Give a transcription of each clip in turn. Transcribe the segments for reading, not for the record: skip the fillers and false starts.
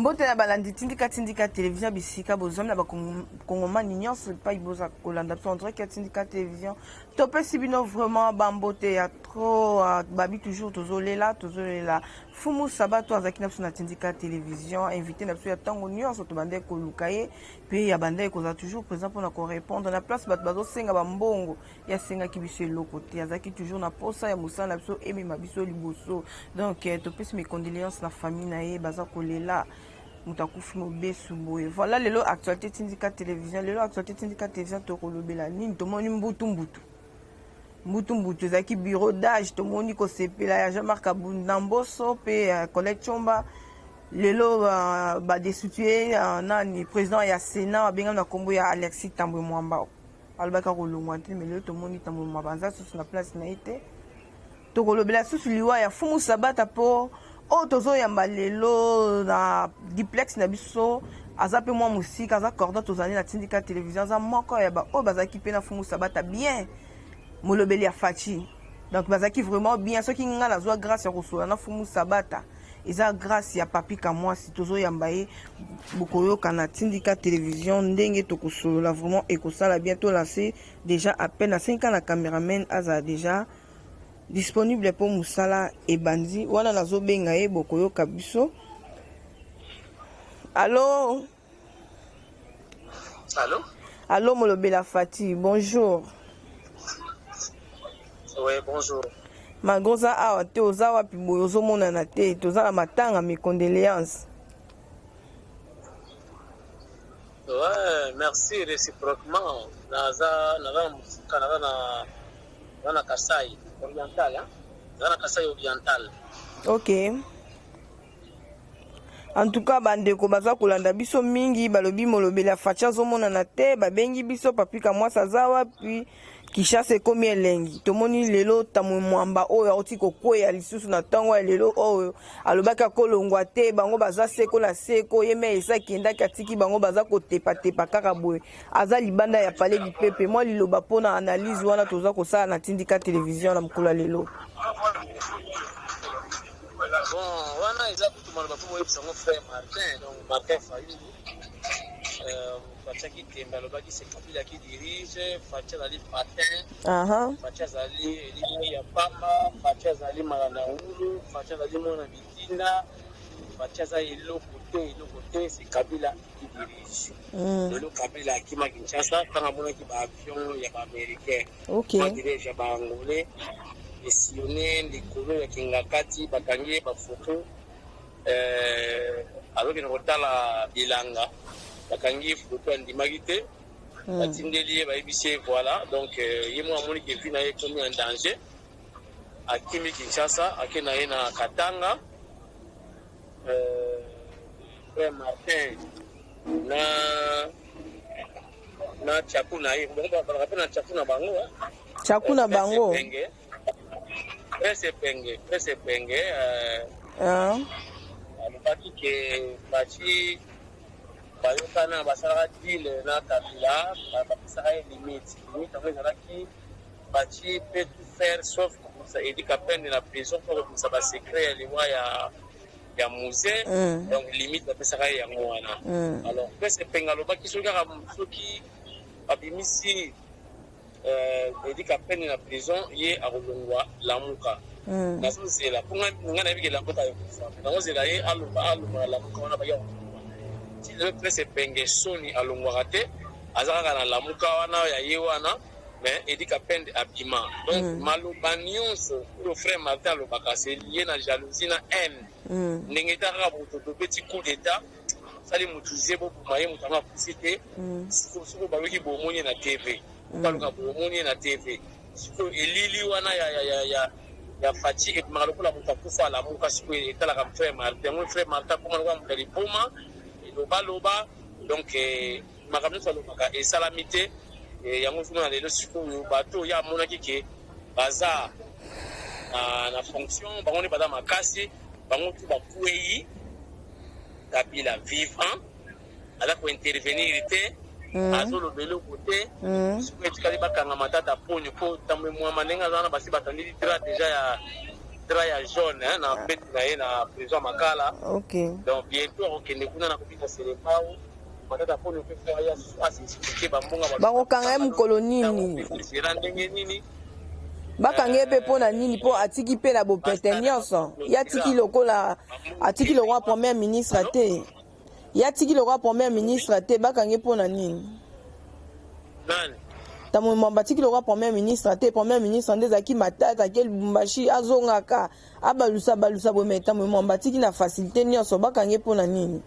Mbote na balandi Tindika Tindika Television bisika bozwami na bakongomani nyonso epai boza kolanda biso en direct ya Tindika Television. Topesi bino vraiment bambote ya trop ah, babi toujours tozolela tozolela Fumu Sabato azalaki na biso na Tindika Television, invité na biso ya ntango nyonso tobandaki koluka ye mpe abandaki kozala toujours présent mpona korépondre na place bato bazosenga bambongo. Ye asengaki biso eloko te, azalaki toujours na posa ya mosala na biso emema biso liboso. Donc eh, topesi mes condoléances na famille na ye, baza kolela moto akufi mobesu boye. Voilà lelo actualité Tindika Télévision, lelo actualité Tindika Télévision tokolobela nini? Tomoni mbutu mbutu mbutu mbutu ezalaki bureau d'âge, tomoni kosepela ya Jean-Marc Kabund na Mboso pe eh, Colette Tshomba. Lelo uh, ba destituer uh, nani président ya Sénat abengami na kombo ya Alexis Tambwe Mwamba. Alobaki akolongwa te, mais lelo tomoni Tambwe Mwamba aza susu na place na ye te. Tokolobela susu liwa ya Fumu Sabata po oyo tozoyamba lelo na duplex na biso aza pe mwa mosika, aza cordon tozali na Tindika Television, aza moko ya ba oyo bazalaki pe na Fumu Sabata bien molobeli ya Fatshi. Donc bazalaki vraiment bien. Soki nga nazwa grâce ya kosola na Fumu Sabata, eza grâce ya Papi Kamwasi. Tozoyamba ye, bokoyoka na Tindika Television ndenge tokosolola vraiment ekosala bien. To lancer déjà appel na 5 ans na cameraman azala déjà disponible po mosala ebandi wana. Nazobenga ye, bokoyoka biso. Allo? Allo? Allo, molobela Fati, bonjour. Oui, bonjour. Malgré oza awa te, oza wapi boye ozomonana te, toza na matanga, mes condoléances. Ouais, merci réciproquement. Naza naza na mosika, naza na Kasai oriental, hein? Naza na Kasai oriental. Ok. En tout cas bandeko baza kolanda biso mingi, balobi molobeli ya Fatshi azomonana te, babengi biso Papi Kamwasi aza wapi? Kinshasa ekomi elengi. Tomoni lelo Tambwe Mwamba oyo auti kokweya lisusu na ntongo ya lelo oyo alobaki akolongwa te, bango baza seko na seko, ye me esa akendaki atiki bango baza kotepatepa kaka boye, aza libanda ya palais du peuple. Mwa liloba mpona analyse wana toza kosala na Tindika Television na mokolo ya lelo. Bon, wana eza kutu maloba mpo boyebisa yango frère Martin, donc Martin Fayulu. Fatshi tembe alobaki c'est Kabila qui dirige, Fatshi azali patin, Fatshi azali elili ya pamba, Fatshi azali malanda ngulu, Fatshi azali mwana bitinda, Fatshi aza eloko te, eloko te, c'est Kabila qui dirige. Lelo Kabila akima Kinshasa ntango amonaki ba avion ya ba américain, dirige ya ba angolais esillonne likolo ya Kingakati, bakangi ye bafoto, azokende kotala bilanga, bakangi ye foto, andimaki te, batindeli ye, bayebisi ye voilà. Donc ye moko amoni ke vie na ye ekomi en danger, akimi Kinshasa, ake na ye na Katanga. Frère Martin na Tchaku na ye, bango balaka mpe na Tchaku na bango. Tchaku na bango. Prince Epenge, Prince Epenge alobaki ke Fatshi bayokana, basalaka deal na Kabila, bapesaka ye limite. Limite yango ezalaki Fatshi peut tout faire sauf kobimisa Eddy Kapende na prison mpo kobimisa basecret ya liwa ya musée. Donc limite bapesaka ye yango wana. Alors Prince Epenge alobaki soki kaka soki babimisi Eddy Kapende na prison, ye akolongwa Lamuka. Nazozela mpo ngai nayebi ke Lamuka ekufa, nazozela ye aloba, alongwa na Lamuka wana. Baki akolongwa ti lelo, Prince Epenge soni, alongwaka te, aza kaka na Lamuka wana ya ye wana. Mais Eddy Kapende abima. Donc maloba nyonso oyo frère Martin alobaka, c'est lié na jalousie na haine. Ndenge eza kaka moto tobeti coup d'état, sali motu ze boboma ye, moto yango akufi te. Sikoyo bayoki bomoni ye na TV, baluka bomoni ye na TV. Sikoyo elili wana ya Fatshi ebimaka lokola moto akufa alamuka. Sikoyo etalaka frère Martin yango, frère Martin akoma lokola moto ya liboma, elobaloba. Donc makambo nyonso alobaka esalami te. Yango ozomona lelo sikoyo bato oyo amonaki ke baza na fonction, bango nde baza makasi, bango tu bakwei. Kabila vivant aza kointervenir te, azoloba eloko te. Sikoyo etikali bakanga Matata Ponyo mpo Tambwe Mwamba ndenge aza wana, basi batandeli drap déjà ya Drap ya jaune, hein, na mbetu na ye na prison ya Makala. Donc bientôt akokende kuna na kobika Selembao. Matata Ponyo mpe faut aya as'expliquer bambonga Bakokanga ye mokolo nini? Zela ndenge nini? Bakanga ye mpe mpo na nini? Mpo atiki mpe na bopete nyonso. Ye atiki lokola, atiki lokola premier ministre te. Ye atiki lokola premier ministre te, bakanga ye mpo na nini? Nani? Tambwe Mwamba atiki lokola premier ministre te. Premier ministre nde ezalaki Matata, ake Lubumbashi, azongaka, abalusa balusa boye, mais Tambwe Mwamba atiki na facilité nyonso, bakanga ye mpo na nini?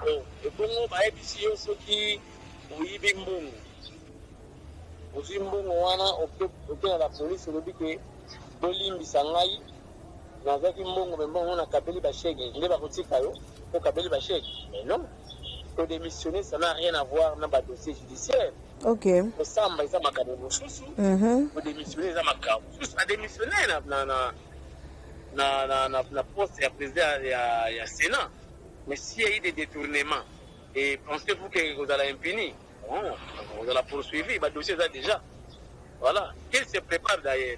Oh, ebongo bayebisi yo soki oyibi mbongo, ozwi mbongo wana, oke na la police, olobi ke bolimbisa ngai, nazwaki mbongo, me mbongo nakabeli bashege, nde bakotika yo okabeli bashege? Mais non, kodémissionner, ça n'a rien à voir na badossier judiciaire. Kosamba eza makambo mosusu, kodémissionner eza makambo mosusu. Adémissionner na poste ya président ya Sénat, mais s'il y a eu des détournements, et pensez-vous que kozala impuni? Non, kozala poursuivi, badossier eza déjà. Voilà, qu'il se prépare d'ailleurs.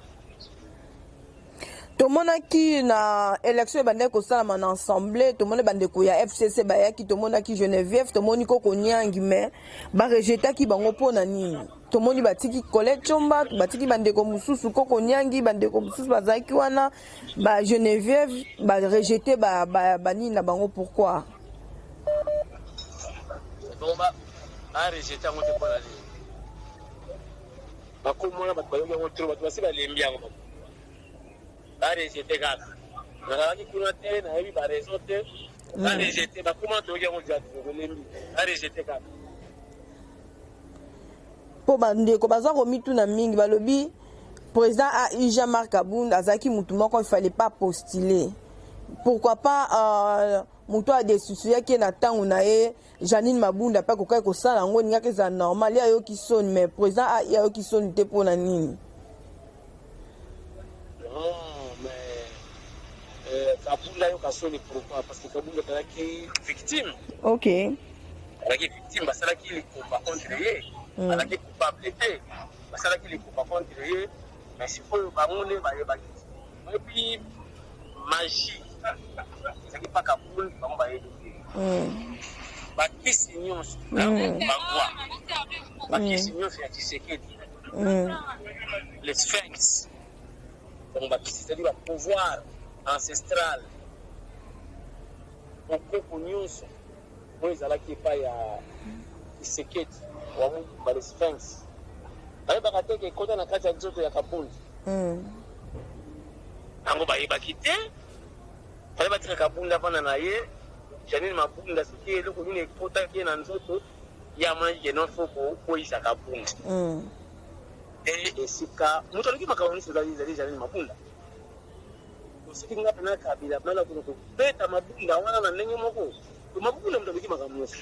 Tomonaki na élection ebandaki kosalama na Assemblée, tomoni bandeko ya FCC bayaki, tomonaki Geneviève, tomoni Koko Nyangi, mais barejetaki bango mpo na nini? Tomoni batiki Colette Tshomba, batiki bandeko mosusu, Koko Nyangi, bandeko mosusu bazalaki wana, ba Geneviève, barejeter banini na bango. Pourquoi? Bon, barejeter yango te. Mpona nini? Bakomona bato bayoki yango trop, bato basi balembi yango, barejeter kaka. Nazalaki kuna te, nayebi baraison te. Barejeter bakoma, toyoki yango dia, tolembi, barejeter kaka. Mpo bandeko baza komituna mingi, balobi président AI Jean-Marc Kabund azalaki mutu moko, il fallait pas postuler. Pourquoi pas moto adestituyaki ye na ntango na ye, Janine Mabunda, mpe akokaki kosala yango, elingaki ezala normal. Ye ayoki soni, mais président AI ayoki soni te. Mpo na nini? Non, mais Kabunda ayoka soni pourquoi? Parce que Kabunda azalaki victime. Azalaki victime, basalaki likomba contre ye. Azalaki coupable te, basalaki likomba contre ye, mais sikoyo bango nde bayebaki, oyebi, magie ezalaki mpa Kabund, bango bayebi te. Bakisi nyonso bagwa, bakisi nyonso ya Tshisekedi, les sphinx. Donc bakisi, c'est-à-dire bapouvoir ancestral, bokoko nyonso oyo ezalaki epai ya Tshisekedi wa Mulumba, les sphinx, bayebaka te ke ekota na kati ya nzoto ya Kabund. Yango bayebaki te. Fale batika Kabunda avanda na ye. Janine Mabunda, soki eloko nini ekotaki ye na nzoto, ye amonaki ke non, faut kokweyisa Kabunda. Te, esika moto aloki makambo nyonso ezali Janine Mabunda. Soki nga mpena Kabila, mpena nakona kobeta Mabunda wana na ndenge moko. Mabunda moto aloki makambo nyonso.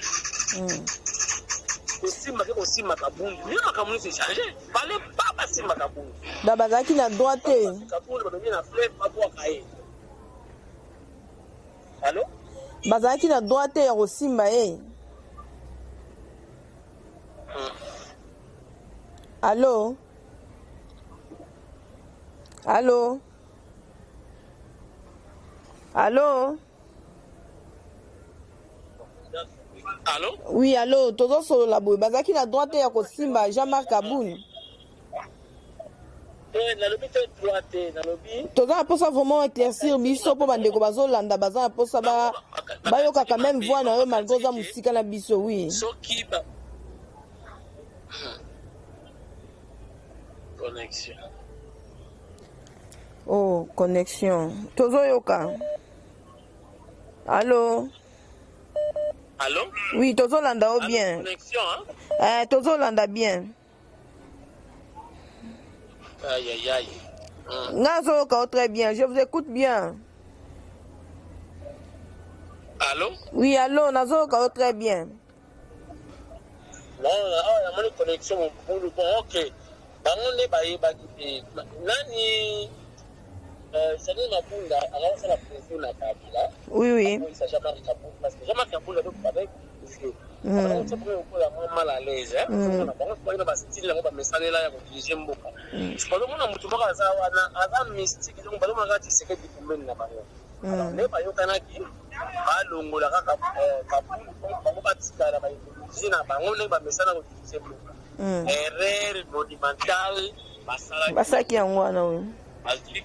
Kosimba ke kosimba Kabundu nde makambo nyonso echanger. Fale pa basimba Kabundu. Da bazalaki na droit te. Kabundu bamemi na fleuve, babwaka ye. Allo? Bazalaki na droit te ya kosimba ye. Allo, allo, allo? Allo? Oui, allo, tozosolola boye, bazalaki na droit te ya kosimba Jean-Marc Kabund? Te, nalobi te droit te, nalobi Toza na mposa vraiment éclaircir biso, mpo bandeko bazolanda, baza na mposa bayokaka même voix na yo malgré oza mosika na biso. Oui. Soki ba connexion. Oh, connexion, tozoyoka. Allo? Allo? Oui, tozolanda yo bien. Connexion, hein? Eh, tozolanda bien. Aïe aïe aïe. Nga azoyoka yo très bien, je vous écoute bien. Allo? Oui, allo, nazoyoka yo très bien. Non, awa namoni connexion mobulu. Bon, ok, bango nde bayebaki te. Nani, Janine Mabunda akakosala pression na Kabila. Oui. Akoyisa Jean-Marc Kabund, parce que Jean-Marc Kabund avec vieux. Bakotia bango lokola mwa mal à l'aise, ozomona bango soki na bastyle yango bamesanela ya kodiriger mboka. Bazomona motu moko aza wana, aza mystique, donc bazomona kaka Tshisekedi pembeni na bango. Alors nde bayokanaki balongola kaka Kabund, bango batikala baidéologie na bango ndenge bamesana kodiriger mboka. Erreur monumentale basalaki. Basalaki yango wana, oui. Bazwi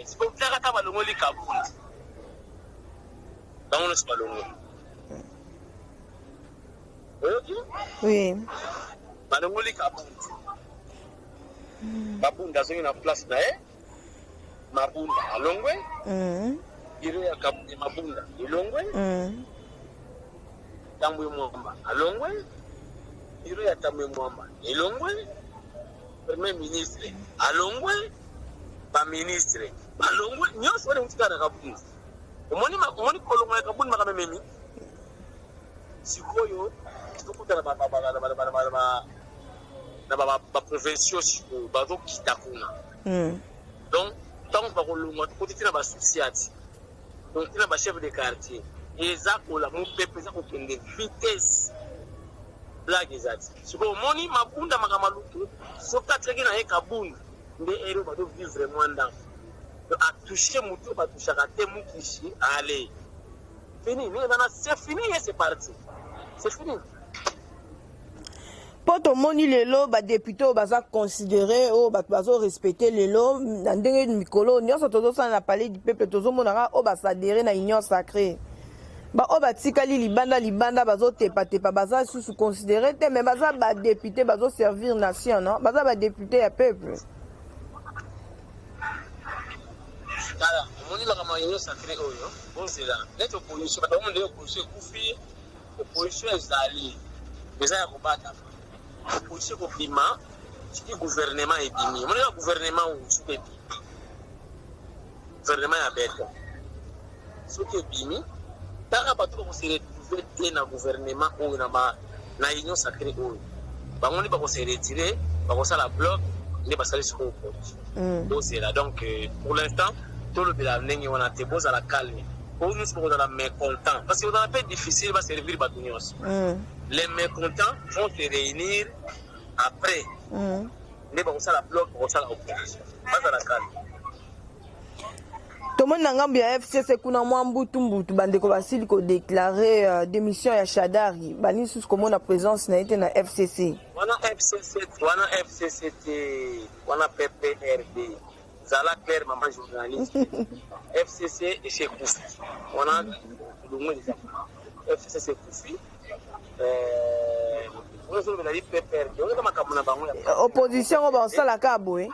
sikoyo, kaka ta balongoli Kabund, bango nyonso balongoli, oyoki? Oui. Balongoli Kabund, Kabund azongi na place na ye, Mabunda alongwe, bureau ya Mabunda elongwe, Tambwe Mwamba alongwe, bureau ya Tambwe Mwamba elongwe, premier ministre alongwe, baministre balongwe nyonso wana, euti kaka na Kabund. Omoni, omoni kolongwa ya Kabund, makambo ememi sikoyo tokutana na baprovinciaux, sikoyo bazokita kuna. Donc ntango bakolongwa, tokoti ntina basociati, donc ntina bachef de quartier, eza kola mopepe, eza kokende vitesse, blague eza ti sikoyo. Omoni Mabunda, makambo aluki, soki atikaki na ye Kabund nde ere bazovivre mwa ndambo, atouche motu oyo batouchaka te, Mukishi, allez, fini ndenge eza na, c'est fini ye, c'est parti, c'est fini. Mpo tomoni lelo badéputé oyo baza considéré, oyo bato bazorespecte lelo na ndenge mikolo nyonso tozosala na Palais du Peuple, tozomonaka oyo baadhérer na Union sacrée, baoyo batikali libanda libanda, bazotepatepa, baza lisusu considéré te, mais baza badéputé, bazoservir nation, non? Baza badéputé ya peuple. Tala, omoni makambo ya Union sacrée oyo, bozela neti opposition, bato bamona ndenge opposition ekufi. Opposition ezali eza ya kobatama. Opposition ekobima soki gouvernement ebimi. Omoni kaka gouvernement oyo, soki ebimi, gouvernement ya beton, soki ebimi, taka bato bakose retrouver te na gouvernement oyo, na Union sacrée oyo, bango nde bakose retirer, bakosala bloc nde basali sikoyo opposition. Bozela, donc pour l'instant tolobela ndenge wana te. Bozala calme, oyo nyonso bokozala mécontent, parce que ozala mpe difficile baservir bato nyonso. Les mécontents vont se réunir après, nde bakosala bloc, bakosala opposition. Bazala calme. Tomoni na ngambo ya FCC kuna mwa mbutu mbutu, bandeko basili kodéclarer démission ya Shadari, balingi lisusu komona présence na ye te na FCC. Wana FCC, wana FCC te, wana PPRD. Zala claire, mama journaliste. FCC esi ekufi wana, longo eza FCC ekufi. Oyo ezolobela PPRD, oyo eza makambo na bango ya opposition oyo baosalaka boye.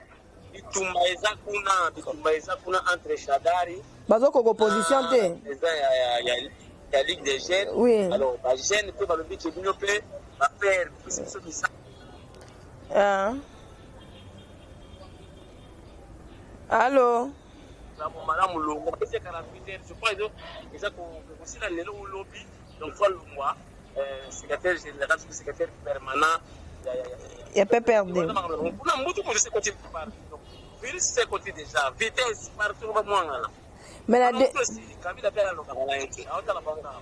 Bitumba eza kuna, bitumba eza kuna entre Shadari. Bazokoka opposition te. Eza ya Ligue des jeunes. Alors bajeune mpe balobi ke bino mpe bapere biso biso misala. Ah. Allo? Malamu longo bapesi 48 heures, je crois, eza kosila lelo olobi. Donc faut longwa secrétaire général, soki secrétaire permanent. Ya PPRD. Kuna mbutu moto sekoti partout, virus sekoti déjà vitesse partout, bamwangana. Mais na de... Kabila mpe alobaka na ye te, aotala bango kaka.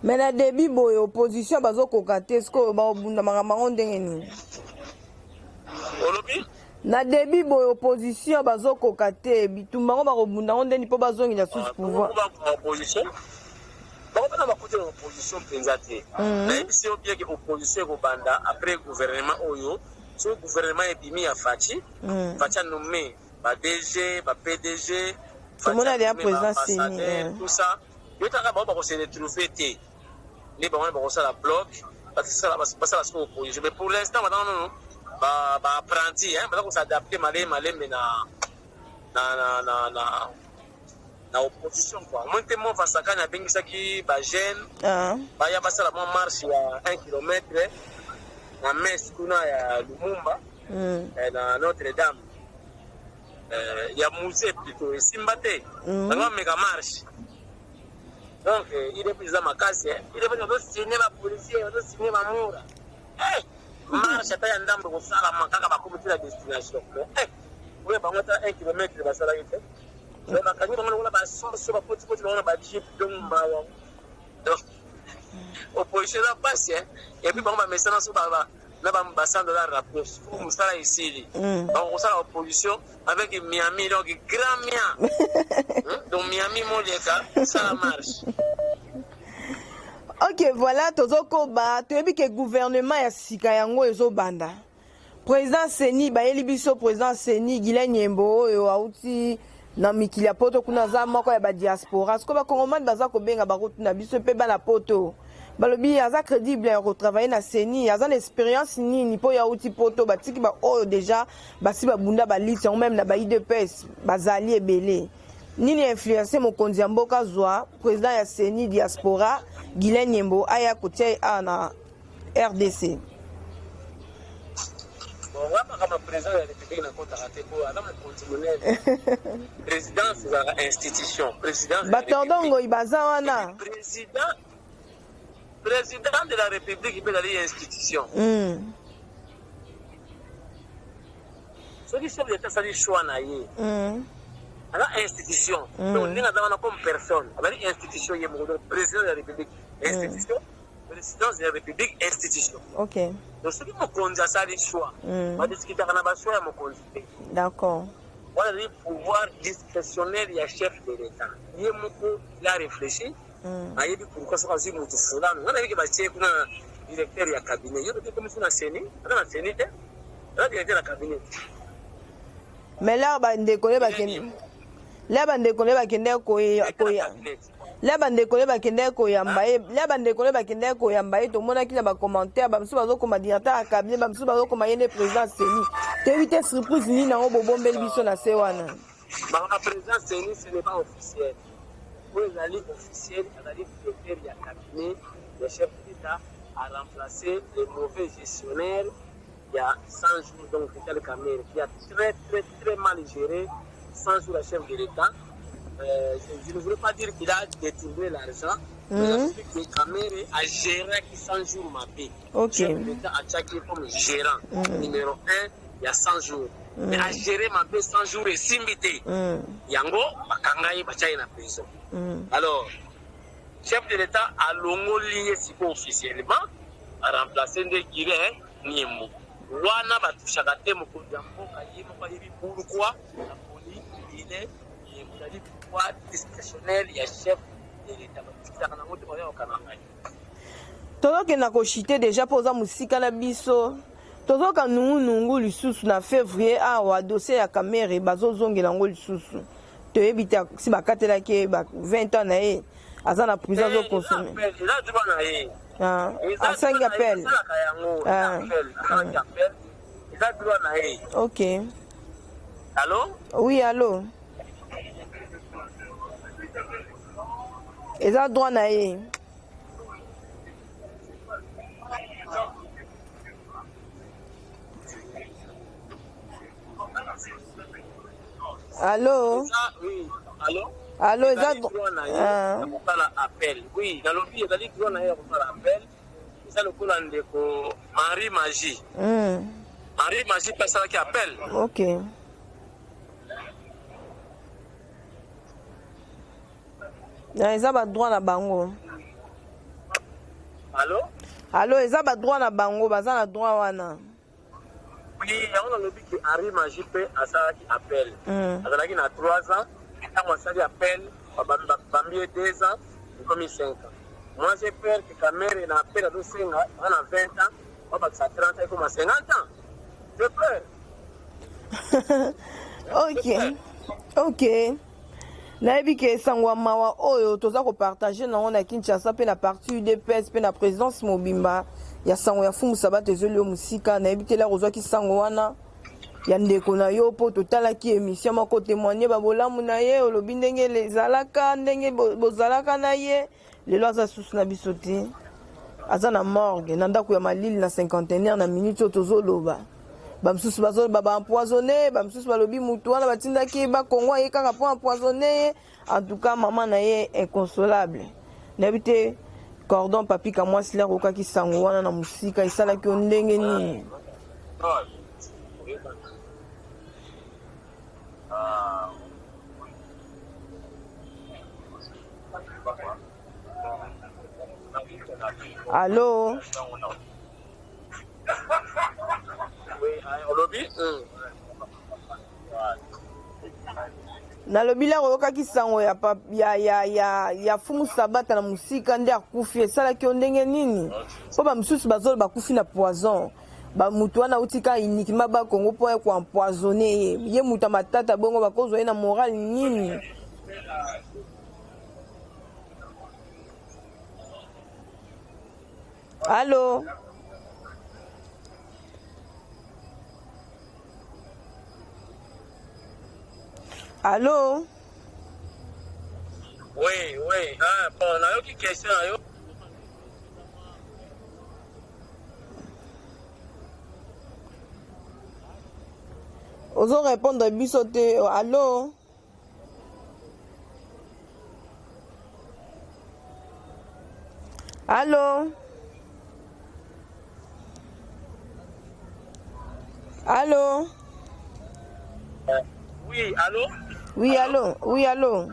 Mais na début boye opposition bazokoka te, sikoyo baobunda makambo yango ndenge nini? Olobi? Na début boye opposition bazokoka te, bitumba yango bakobunda yango ndeni mpo bazongela susu pouvoir? Opposition bango mpena bakoti na opposition mpenza te. Nayebisi yo bien ke opposition ekobanda après gouvernement oyo. Soki gouvernement ebimi ya Fatshi, Fatshi anommé ba DG, ba PDG. Tomoni alia président Seni. Tout ça, yo taka bango bakose retrouver te, nde bango wana bakosala bloc, basala sikoyo opposition. Mais pour l'instant baza nano baapprenti, baza kos'adapter malembe malembe na opposition quoi. Omoni te mo Fasakani abengisaki bajeune baya basala mwa marche ya 1 kilomètre na messe kuna ya Lumumba, na Notre Dame, ya musée plutôt, esimba te. Bango bameka marche, donc UDPS eza makasi. UDPS bazosigne bapolicier, bazosigne bamura, marche ata ya ndambo ekosalama kaka, bakomi ti na destination. Oyo bango ata 1 kilomètre basalaki te, donc bakangi bango lokola basoso, bapotikoti bango na bajeep, donc mawa. Donc Opposition eza pasi et puis bango bamesana so na ba 100 $ rapproche fo mosala esili. Bango kosala opposition avec Miami, donc grand mia. Donc Miami moleka sala marche. Ok, voilà, tozokoba. Toyebi ke gouvernement ya sika yango ezobanda. Président CENI, bayeli biso président CENI Guylain Nyembo oyo auti na mikili ya poto kuna, aza moko ya badiaspora. Sikoyo bakongomani baza kobenga, bakotuna biso mpe bana poto, balobi aza crédible ya kotravailler na CENI? Aza na expérience nini mpo ya auti poto? Batiki baoyo déjà basi babunda baliti yango, même na ba UDPS bazali ebele. Nini influence mokonzi ya mboka zwa président ya CENI diaspora Guylain Nyembo aya kotia ye awa na RDC? Bon, wa makambo président ya République nakotaka te po aza mokonzi monene. Présidence ezalaka institution, présidence. Batordon Ngoi baza wana. Président de la République mpe ezali institution. Soki chef d'État asali choix na ye, aza institution. Donc ndenge aza wana comme personne, azali institution ye moko. Donc président de la République institution, présidence de la République institution. Donc soki mokonzi asali choix, badiscutaka na bachoix ya mokonzi te. Wana ezali pouvoir discrétionnel ya chef de l'État. Ye moko, il a réfléchi, ayebi pourquoi soki azwi motu fulano. Nga nayebi ke batie kuna na directeur ya cabinet. Yo toki komisi na CENI, aza na CENI te, aza directeur ya cabinet. Mais lere bandeko ne bakende, lere bandeko ne bakende koya, lere bandeko ne bakende koyamba ye, lere bandeko ne bakende koyamba ye, tomonaki na bacommentaire, bamosusu bazokoma directeur ya cabinet, bamosusu bazokoma ye nde président CENI. Toyebi te surprise nini yango bobombeli biso na se wana. Baka président CENI, ce n'est pas officiel. Oyo ezali officiel, azali directeur ya cabinet ya chef de l'État, a remplacé le mauvais gestionnaire il y a 100 jours, donc Vital Kamerhe, qui a très très très mal géré 100 jours à chef de l'État. Je ne voudrais pas dire qu'il a détourné l'argent, mais je sais que Kamerhe a géré 100 jours mabe. Chef de l'État a checké comme gérant numéro 1 il y a 100 jours. Mais a géré mabe 100 jours esimbi te. Yango, bakanga ye, batia ye na prison. Alors, chef de l'État alongoli ye sikoyo officiellement, a remplacé nde Guylain Nyembo. Wana batushaka te, mokonzi ya mboka ye moko ayebi pourquoi aponi Guylain Nyembo. Ezali pouvoir discrétionnel ya chef de l'État, batikaka nango te, bayoka na ngai. Tozokenda koshite déjà mpo oza mosika na biso. Tozoka nungunungu lisusu na février awa, dossier ya Kamerhe bazozongela yango lisusu. Toyebi te si bakatelaki ye ba 20 ans na ye, aza na prison, azoconsommer. Eza droit na ye. Asangi appel. Asalaka yango, asalaki appel, eza droit na ye. Allo? Oui, allo, eza droit na ye. Allo? Oui, allo? Allo, eza droit na ye ya kosala appel. Oui, nalobi ezali droit na ye ya kosala appel. Eza lokola ndeko Henri Magie. Henri Magie mpe asalaki appel. Ok, eza badroit na bango. Allo? Allo, eza badroit na bango, baza na droit wana. Oui, yango nalobi ke Henri Magie mpe asalaki appel. Azalaki na 3 ans ntango asali appel, bambi ye 2 ans, ekomi 5 ans. Moi, j'ai peur que Kamerhe na appel azosenga, aza na 20 ans, babakisa 30 ans, ekoma 50 ans. J'ai peur. Ok, nayebi ke sango ya mawa oyo toza kopartager nango na Kinshasa mpe na parti UDPS mpe na présidence mobimba ya sango ya Fumu Sabato ezoli yo mosika. Nayebi te lere ozwaki sango wana ya ndeko na yo, mpo totalaki émission moko, témoigne babolamu na ye, olobi ndenge ezalaka, ndenge bozalaka na ye. Lelo aza susu na biso te, aza na morgue na ndako ya malili na Cinquantenaire. Na minute oyo tozoloba, bamosusu bazoloba baempoisonné, bamosusu balobi mutu wana batindaki bakongo aye kaka mpo empoisonné ye. En tout cas, mama na ye inconsolable. Nayebi te, cordon Papi Kamwasi, lere okaki sango wana na mosika, esalaki yo ndenge nini? Allo? Olobi? Nalobi lako oyokaki sango ya, ya, ya, ya, ya Fumu Sabata na mosika nde akufi, esalaki yo ndenge nini? Mpo bamosusu bazoloba bakufi na poison, bamutu wana auti kaka uniquement ba Congo mpo ya koempoisonne ye, ye moto ya matata bongo bakozwa ye na morale nini? Allo? Allo? Oui, oui. Ah, bon, nayoki question na yo. Ozo répondre biso te. Allo? Allo? Allo? Oui, allo? Oui, allo? Oui, allo?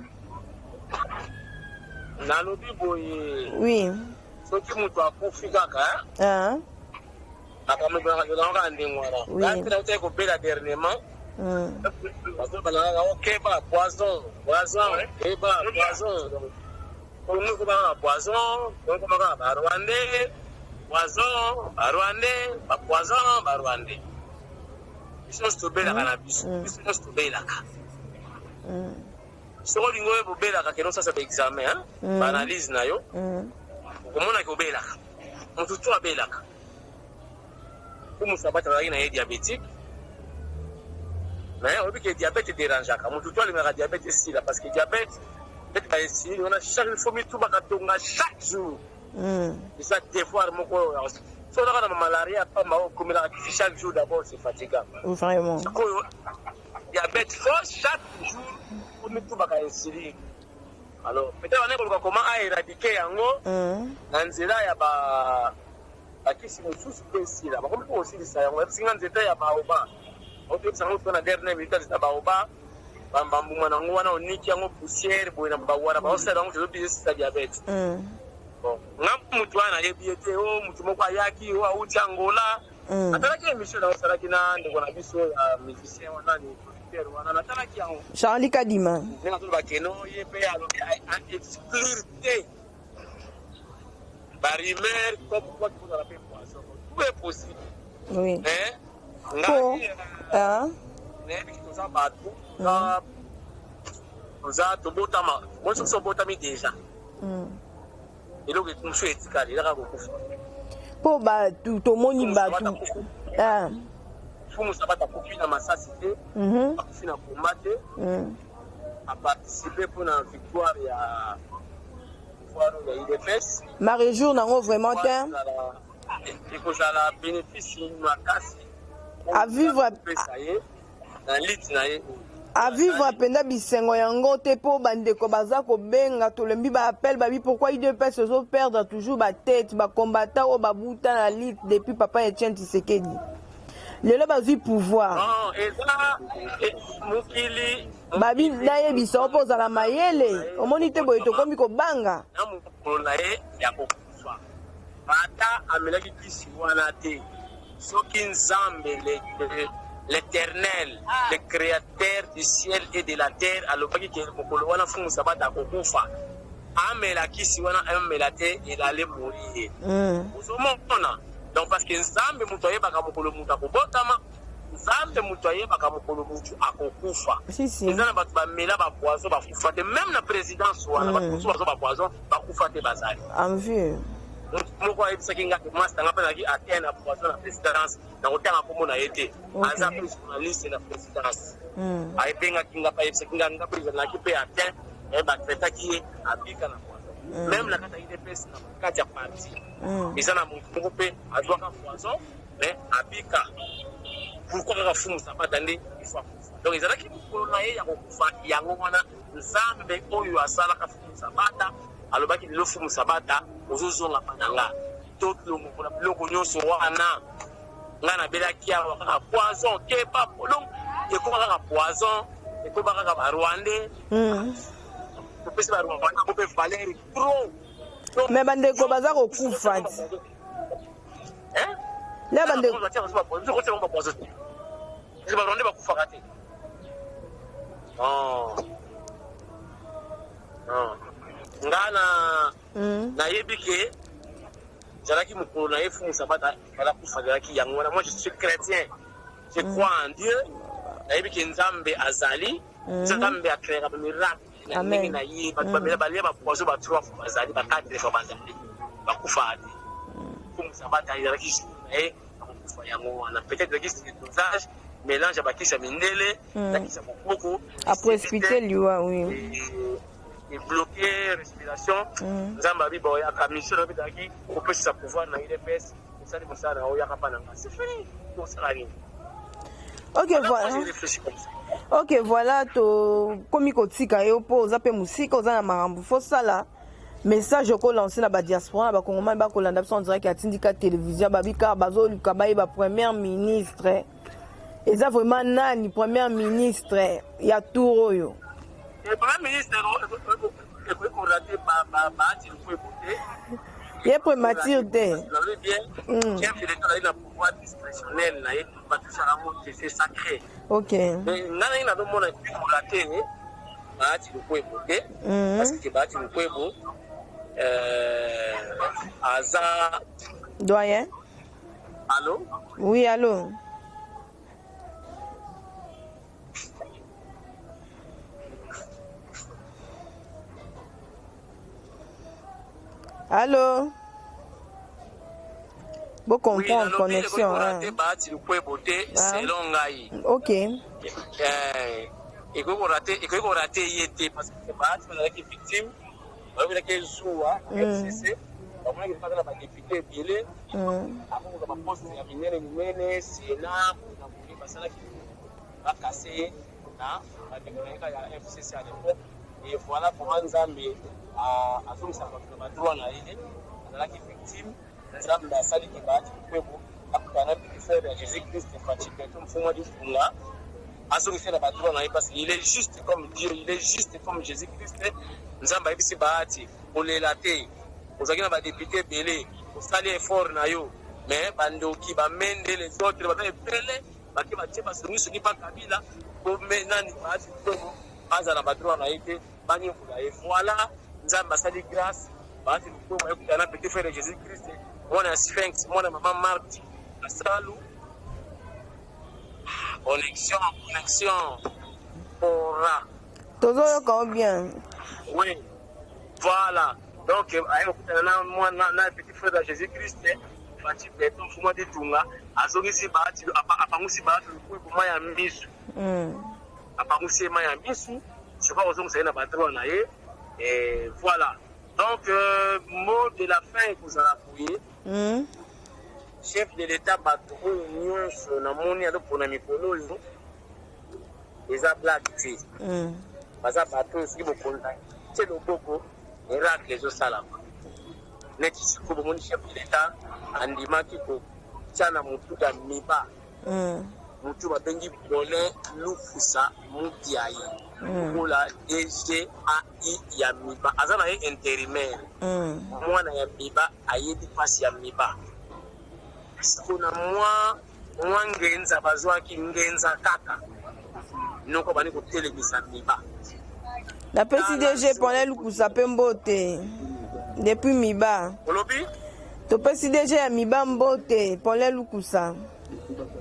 Nalobi boye. Oui. Soki moto akufi kaka, hein? Makambo ezalaka kaka ndenge wana. Oui. Ngai mpe nautaki kobela dernièrement. Bazoloba na kaka okeba poison, poison, keba poison. Donc, Congo ekoma kaka poison, Congo ekoma kaka ba Rwandais, poison, ba Rwandais, ba poison, ba Rwandais. Biso nyonso tobelaka na biso, biso nyonso tobelaka. Soki olingi oyeba obelaka, kende osasa ba examen, hein? Ba analyse na yo, okomona ke obelaka. Moto to abelaka. Kumu Sabata azalaki na ye diabétique. Mais oyebi ke diabète dérangeaka. Moto to alingaka diabète esila parce que diabète peut-être ba insuline wana chaque fois mitubaka tonga chaque jour. Eza devoir moko oyo so ozaka na malaria pamba oyo okomelaka kisi chaque jour, d'abord c'est fatigant. Vraiment. Sikoyo diabète faut chaque jour omitubaka insuline. Alors peut-être bana koluka comment a éradiquer yango na nzela ya ba bakisi mosusu mpe esila, bakomi mpo kosilisa yango. Yabisinga nzete ya baoba, otoyebisa yango to na dernière minute, nzete ya baoba, bambuma nango wana oniki yango poussière boye na bawana baosala yango tozobisa esisa diabète. Bon, nga mutu wana nayebi ye te. O mutu moko ayaki o awuti Angola. Natalaki émission na osalaki na ndeko na biso ya musicien wana, ni producteur wana, natalaki yango. Charlie Kadima. Ndenge azoloba keno ye mpe alobi exclure te barumeur comme quoi kozala mpe poison, tout est possible. Oui. Mais Po ngai ah. nayebi toza bato, toza tobotama moi, soki obotami déjà, eloko mosusu etikali ezaka kokufa. Mpo bato tomoni bato ah. Fumu Sabata akufi na masasi te, akufi na combat te. Aparticipe mpona victoire ya pouvoir ya UDPS. Maréjour nango vraiment te. Ekozala bénéfice makasi À vivre. Kopesa ye na lite na ye. Avivre mpenza bisengo yango te, mpo bandeko baza kobenga, tolembi baappel, babi pourquoi UDPS ezoperdre toujours batete, bacombattant oyo babuta na lutte depuis papa Etienne Tshisekedi, lelo bazwi pouvoir. Non, eza mokili. Babi nayebisa o mpo ozala mayele, omoni te boye tokomi kobanga. Na mokolo na ye ya kokufa, ata amelaki kisi wana te, soki Nzambe l'Éternel, le créateur du ciel et de la terre, alobaki ke mokolo wana Fumu Sabata akokufa, amela kisi wana, amela te, il allait mourir. Ozomona? Donc parce que Nzambe moto ayebaka mokolo moto akobotama, Nzambe moto ayebaka mokolo motu akokufa. Si, si. Eza na bato bamela bapoison bakufa te, même na présidence wana, bato mosusu bazwa bapoison bakufa te, bazali. En vue. Motu moko ayebisaki nga ke master nga mpe nazalaki atteint na poison na présidence, na kotanga nkombo na ye te, aza mpe journaliste na présidence. Ayebengaki nga mpe ayebisaki nga, nga mpe ezalaki mpe atteint, batraitaki ye, abika na poison. Même na kati ya UDPS, na kati ya parti, eza na motu moko mpe azwaka poison mais abika. Pourquoi kaka Fumu Sabata nde il faut akufa? Donc ezalaki mokolo na ye ya kokufa yango wana. Nzambe oyo asalaka Fumu Sabata alobaki lelo Fumu Sabata ozozonga pa na nga, tolongola biloko nyonso wana. Nga nabelaki awa kaka poison, keba. Donc ekoma kaka poison, ekoma kaka barwandais. Topesi barwandais yango mpe valeur trop. Mais bandeko baza kokufa ti. Na bandeko barwandais bakufaka te. Non, non, nga na nayebi ke ezalaki mokolo na ye Fumu Sabata bala kufa, ezalaki yango wana. Moi, je suis chrétien, je crois en Dieu. Nayebi ke Nzambe azali, Nzambe acréaka bamiracle na ndenge na ye. Bato bamela, balia bapoison ba trois fois bazali, ba quatre fois bazali, bakufaka te. Fumu Sabata ezalaki jour na ye akokufa yango wana. Peut-être ezalaki surdosage, mélange ya bakisi ya mindele na kisi ya bokoko. Aprécipité liwa, oui. Ebloqué respiration. Nzambe abi boyaka mission na ezalaki kopesisa pouvoir na UDPS. Osali mosala na oyaka mpa na nga, c'est fini, tosala nini? Ok, voilà. Ok, voilà, tokomi kotika yo mpo oza mpe mosika, oza na makambo fosala. Message okolancer na badiaspora, na bakongomani bakolanda biso en direct ya Tindika Télévision, babika bazoluka bayeba premier ministre eza vraiment nani, premier ministre ya tour oyo? Premier ministre ekoki korater Bahati Lukwebo te. Ye primature te. Nalobi bien, chef de l'État azali na pouvoir discrétionnel na ye, batusaka yango te, c'est sacré. Mais nga nangi nazomona ekoki korater Bahati Lukwebo te, parce que Bahati Lukwebo aza Doyen. Allo? Oui, allo. Allo, bo comprendre connexion. Hein. Bahati Lukwebo te selon ngai. Ekoki korater ye te, parce que Bahati bazalaki victime, bayobelaki zuwa FCC, bamonaki kaka na badéputé ebele, akokoka baposte ya minene minene, sénat na boye. Basalaki bakase ye na bandeko na ye kaka ya FCC à l'époque. Et voilà comment Nzambe azongisaka bato na badroit na ye. Azalaki victime, Nzambe asaliki Bahati Lukwebo akutana na petit frère ya Jésus Christ, Fatshi Béton, mfumu adifunga, azongisa na badroit na ye, parce qu'il est juste comme Dieu, il est juste comme Jésus Christ. Nzambe ayebisi Bahati: kolela te, ozalaki na badéputé ebele, osali effort na yo, mais bandoki bamende, les autres baza ebele, bake batie basongisongi mpa Kabila po nani, Bahati Lukwebo aza na badroit na ye te, banyokola ye. Voilà, Nzambe asali grâce, Bahati Lukwebo ayekutana na petit frère de Jésus Christ, mwana ya Sphinx, mwana mama Marti Asalu. Connexion, connexion ora. Tozoyoka o bien. Oui, voilà. Donc aye kokutana na mwana na petit frère ya Jésus Christ, Fatshi Béton, mfumu aditunga, azongisi Bahati, apangusi Bahati Lukwebo mai ya misu. Apangusi ye mai ya misu, je crois kozongisa ye na badroit na ye. Et voilà, donc mot de la fin ekozala boye: chef de l'État, bato oyo nyonso namoni azopona mikolo oyo, eza blague te. Baza bato oyo soki bokonza tie loboko, miracle ezosalama. Neti sikoyo bomoni chef de l'État andimaki kotia na motu ya miba motu babengi Bolin Lukusa Mudiai lokola DG AI ya miba. Aza na ye intérimaire, mwana ya miba, ayebi mpasi ya miba. Siko na mwa ngenza bazwaki ngenza kaka noko bandi kotelemisa miba. Napesi DG Paulin Lukusa mpe mbote depuis miba. Olobi? Topesi DG ya miba mbote, Paulin Lukusa.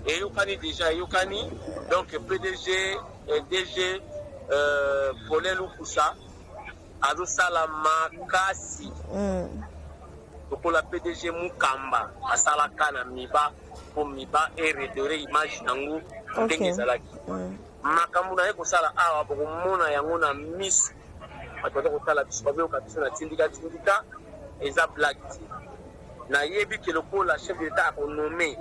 Eyokani déjà, eyokani. Donc PDG, DG Paulin Lukusa azosala makasi lokola PDG Mukamba asalaka na miba mpo miba eredorer image yango ndenge ezalaki. Makambo na ye kosala awa, bokomona yango na misu. Bato baza kotala biso, bazoyoka biso na Tindika Tindika, eza blague te. Nayebi ke lokola chef de l'État akonommer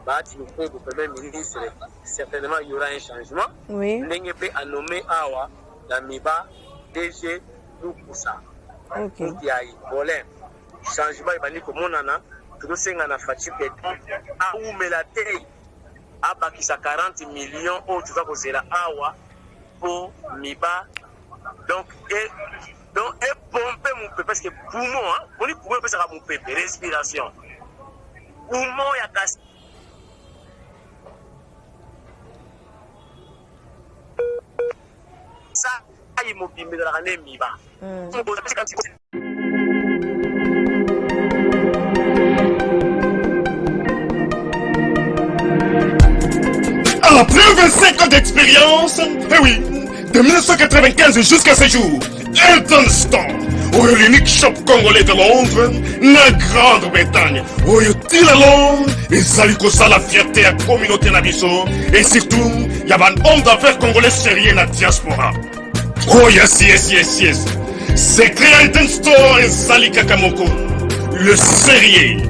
Bahati Lukwebo premier ministre, certainement il y aura un changement. Ndenge mpe anommer awa na miba DG Lukusa Mudiai Bolin, changement ebandi komonana. Tozosenga na Fatshi Béton awumela te, abakisa 40 millions oyo toza kozela awa mpo miba donc e Donc epompe mopepe parce que poumon, hein, boni poumon epesaka mopepe, respiration. Poumon ya Kasai mobimba ezalaka nde miba. Après 25 ans d'expérience, eh oui, de 1995 jusqu'à ce jour, Elton Store, oyo l'unique shop congolais de Londres, na Grande-Bretagne, oyo ti lelo ezali kosala fierté ya communauté na biso et surtout ya ba hommes d'affaires congolais sérieux na diaspora. Oh yes, yes, yes, yes. Secret ya Elton Store ezali kaka moko. Le sérieux.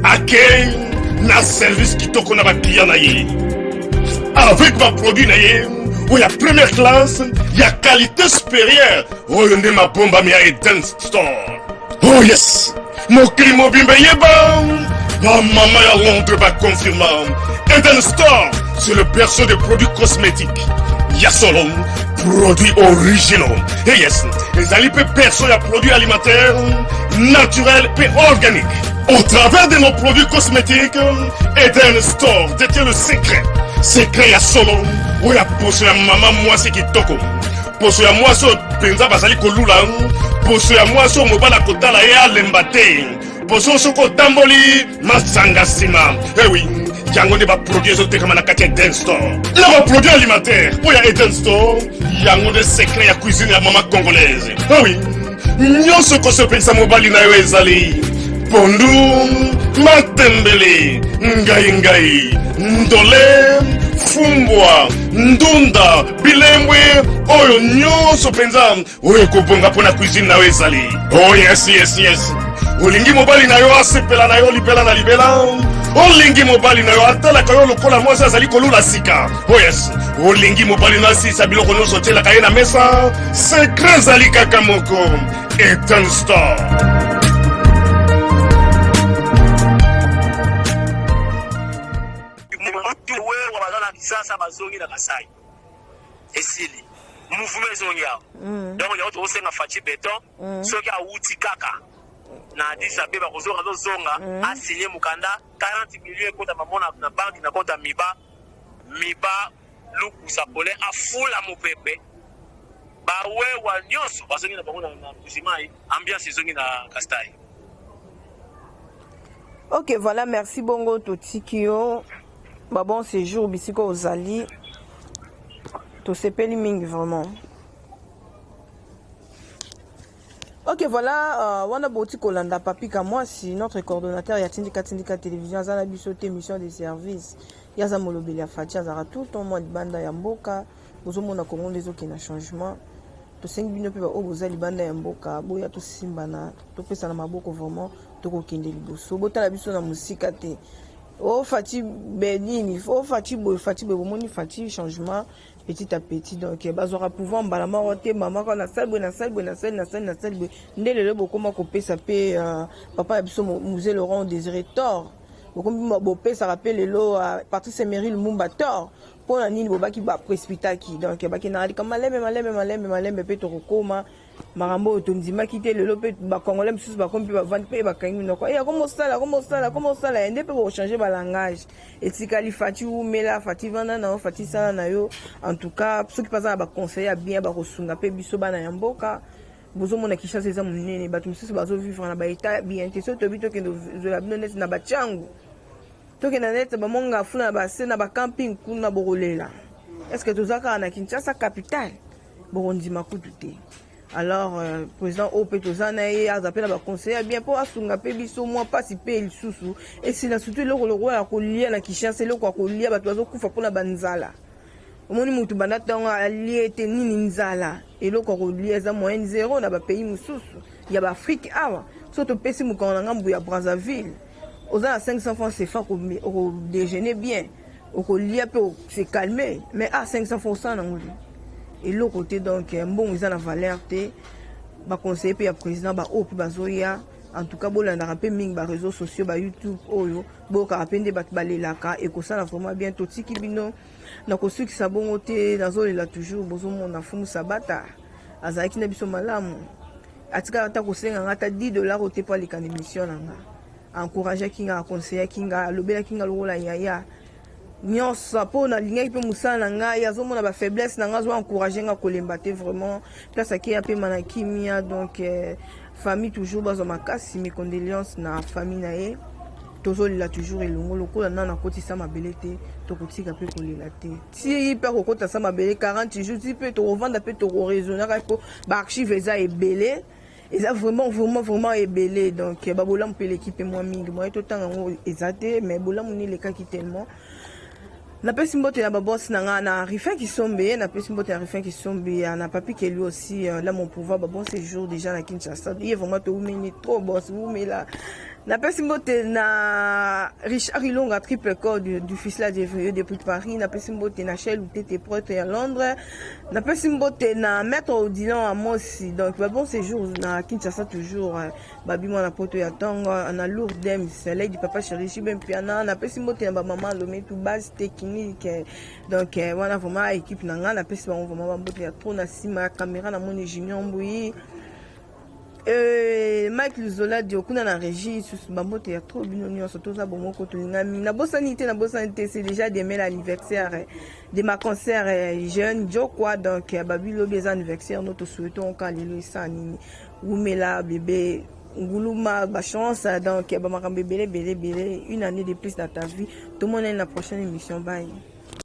Accueil na service kitoko na ba client na ye. Avec ba produit na ye oyo ya première classe ya qualité supérieure oyo nde mabombami ya Eden Store. Oh yes! Mokili mobimba eyeba bamama ya Londres baconfirma Eden Store, c'est le berceau des produits cosmétiques ya solo, produits originaux. Et yes, ezali mpe berceau ya produits alimentaires naturels mpe organiques. Au travers de nos produits cosmétiques, Eden Store détient le secret. Secret ya solo oyo ya poso ya mama mwasi kitoko, poso ya mwasi oyo mpenza bazali kolula, poso ya mwasi oyo mobali akotala ye alemba te, poso oyo soki otamboli masanga nsima. Ewi, yango nde baproduit ezotekama na kati ya Eden Store na baproduit alimentaire oyo ya Eden Store. Yango nde secret ya cuisine ya mama congolaise. Ewi, nyonso kosepelisa mobali na yo ezali pondu, matembele, ngai ngai, ndole, fumbwa, ndunda, bilembwe, oyo nyonso mpenza oyo ekobonga mpo na cuisine na yo ezali. Oh yes, yes, yes. Olingi mobali na yo asepela na yo libela na libela, olingi mobali na yo atalaka yo lokola mwasi azali kolula sika. Oh yes, olingi mobali na asilisa biloko nyonso otielaka ye na mesa. Secret ezali kaka moko, Eden Store. Wewa baza na Kisasa, bazongi na Kasai, esili mouvement ezongi awa. Donc yango tokosenga Fatshi Béton, soki awuti kaka na Addis Abeba kozonga, azozonga, asigne mokanda, 40 millions ekota mamo na banque na compte ya Miba. Miba Lukusa Paulin afula mopepe, bawewa nyonso bazongi na bango na Mbujimayi, ambiance ezongi na Kasai. Ok, voilà, merci. Bongo totiki yo ba bon séjour bisika ozali, tosepeli mingi vraiment. Ok, voilà, wana boti kolanda Papi Kamwasi, notre coordonnateur ya Tindika Tindika Télévision, aza na biso te, mission de service. Ye aza molobeli ya Fatshi, azalaka tout le temps mwa libanda ya mboka. Bozomona Congo nde ezokende na changement. Tosengi bino mpe baoyo boza libanda ya mboka, boya tosimbana, topesana maboko, vraiment tokokende liboso. Botala biso na mosika te. O Fatshi benini, o Fatshi boye, Fatshi boye, bomoni Fatshi changement petit à petit. Donc bazwaka pouvoir mbala moko te, mama kaka nasali boye, nasali boye, nasali, nasali, nasali boye. Nde lelo bokoma kopesa mpe papa ya biso Mzee Laurent Désiré tort. Bokomi bopesaka mpe lelo Patrice Emery Lumumba tort. Mpo na nini bobaki baprécipitaki? Donc bakendaka likambo malembe malembe malembe malembe mpe tokokoma makambo oyo tondimaki te. Lelo mpe bacongolais mosusu bakomi mpe bavandi mpe bakangi minoko, e akomosala, akomosala, akomosala ye nde mpe bokochange balangage. Etikali Fatshi umela, Fatshi vanda na yo, Fatshi sala na yo. En tout cas, soki mpe aza na baconseiller ya bien, bakosunga mpe biso bana ya mboka. Bozomona Kinshasa eza monene, bato mosusu bazovivre na baétat bien te. Soki toyebi, tokende ozwela bino neti na batiangu, tokende neti bamonga funa na base na bacamping kuna, bokolela. Est ce que toza kaka na Kinshasa capitale? Bokondima kutu te. Alors président oyo mpe toza na ye, aza mpe na baconseiller ya bien mpo asunga mpe biso mwa mpasi mpe lisusu esila, surtout eloko lokola ya kolia na Kinshasa, eloko ya kolia, bato bazokufa mpona banzala. Omoni motu banda ntango alie te, nini, nzala, eloko ya kolia eza moyenne zéro na bapays mosusu ya baafrike. Awa so topesi mokongo na ngambu ya Brazzaville, oza na 500 francs CFA, okodéjeuner bien, okolia mpe se calmer, mais a 500 francs osala nango te eloko te. Donc mbongo eza na valeur te. Baconseiller mpe ya président, baoyo mpe bazoya, en tout cas bolandaka mpe mingi baréseaux sociaux, bayoutube oyo, boyokaka mpe nde bato balelaka, ekosala vraiment bien. Totiki bino na kosukisa bongo te. Nazolela toujours, bozomona Fumu Sabata azalaki na biso malamu. Atikala ata kosenga nga ata 10 $ oyo te mpo aleka na émission na nga. Encourageaki nga, aconseillaki nga, alobelaki nga lokola yaya nyonso, mpo nalingaki mpe mosala na ngai. Azomona bafaiblesse na ngai, azo encourage nga kolemba te. Vraiment, place ake, apema na kimia. Donc famille toujours bazwa makasi. Mes condoléances na famille na ye. Tozolela toujours elongo. Lokola nana akotisa mabele te, tokotika mpe kolela te. Ti mpe akokota sa mabele 40 jours, ti mpe tokovanda mpe tokoraisonnaka, mpo baarchive eza ebele, eza vraiment, vraiment, vraiment ebele. Donc babolamu mpe eleki mpe mwa mingi, moye totanga yango eza te, mais bolamu ni elekaki tellement. Napesi mbote na baboss na nga, na Rifin Kisombe. Napesi mbote na Rifin Kisombe, na Papi Keli aussi, là mon pouvoir. Babon séjour déjà na Kinshasa. Ye vraiment toumeni trop, boss, umela. Napesi mbote na Richard Ilonga, triple code du fils là de depuis Paris. Napesi mbote na Shel Utete, prêtre ya Londres. Napesi mbote na maître Odilon Amosi. Donc babon séjour na Kinshasa toujours. Babi mwana poto ya ntongo na Lourdes, lady papa chéri Jibe Mpiana. Napesi mbote na bamama Lometu, base technique. Donc wana vraiment équipe na nga, napesi bango vraiment bambote ya trop. Na nsima ya caméra namoni Junior Mbui, Mike Luzola Dio kuna na régie. Susu bambote ya trop, bino nyonso toza bomoko, tolingami. Nabosani te, nabosani te, c'est déjà demain l'anniversaire de ma concert jeune Jokwa. Donc babi lobi eza anniversaire no, tosouhaite oka lelo esa nini. Wumela bébé nguluma, bachance. Donc bamakambo ebele ebele ebele, une année de plus dans ta vie. Tomonani na prochaine émission. Bye.